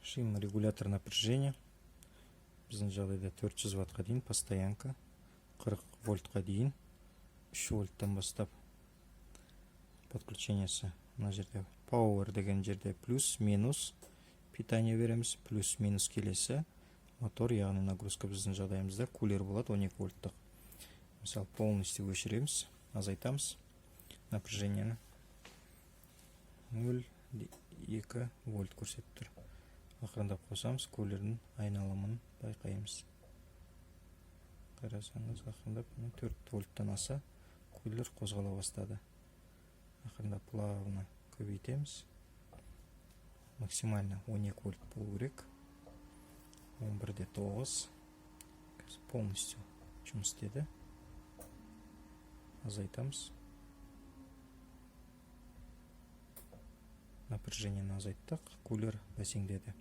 Шим регулятор напряжения. Біздің жағдайда 400 ваттқа дейін постоянка, 40 вольтқа дейін, 3 вольттан бастап. Подключениесі мына жерде, power деген жерде плюс минус питание береміз, плюс минус келесі мотор, яғни нагрузка, біздің жағдайымызда кулер болады 12 вольттық. Мысалы, полностью өшіреміз, азайтамыз напряжениені, 0,2 вольт көрсетіп тұр. Ақырындап қосамыз, кулердің айналымын байқаймыз. Қарасаңыз, ақырындап 4 вольттан аса кулер қозғала бастады. Ақырындап, плавно көбейтеміз. Максимально 12 вольт болу керек. 11-де 9, полностью жұмыс істеді. Азайтамыз напряжениені, азайттық, кулер бәсеңдеді.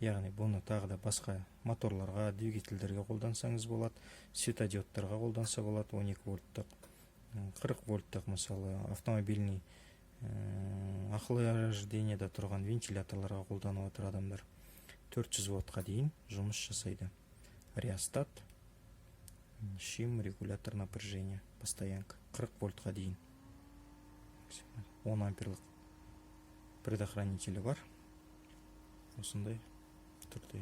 Яғни бұны тағы да басқа моторларға, двигательдерге қолдансаңыз болады, светодиодтарға қолданса болады. 12 вольттық, 40 вольттық, мысалы, автомобильный охлаждениеда тұрған вентиляторларға қолданып отыр адамдар. 400 ваттқа дейін жұмыс жасайды. Реостат, шим регулятор напряжения, постоянка, 40 вольтқа дейін, 10 амперлық предохранителі бар. Осындай түрде.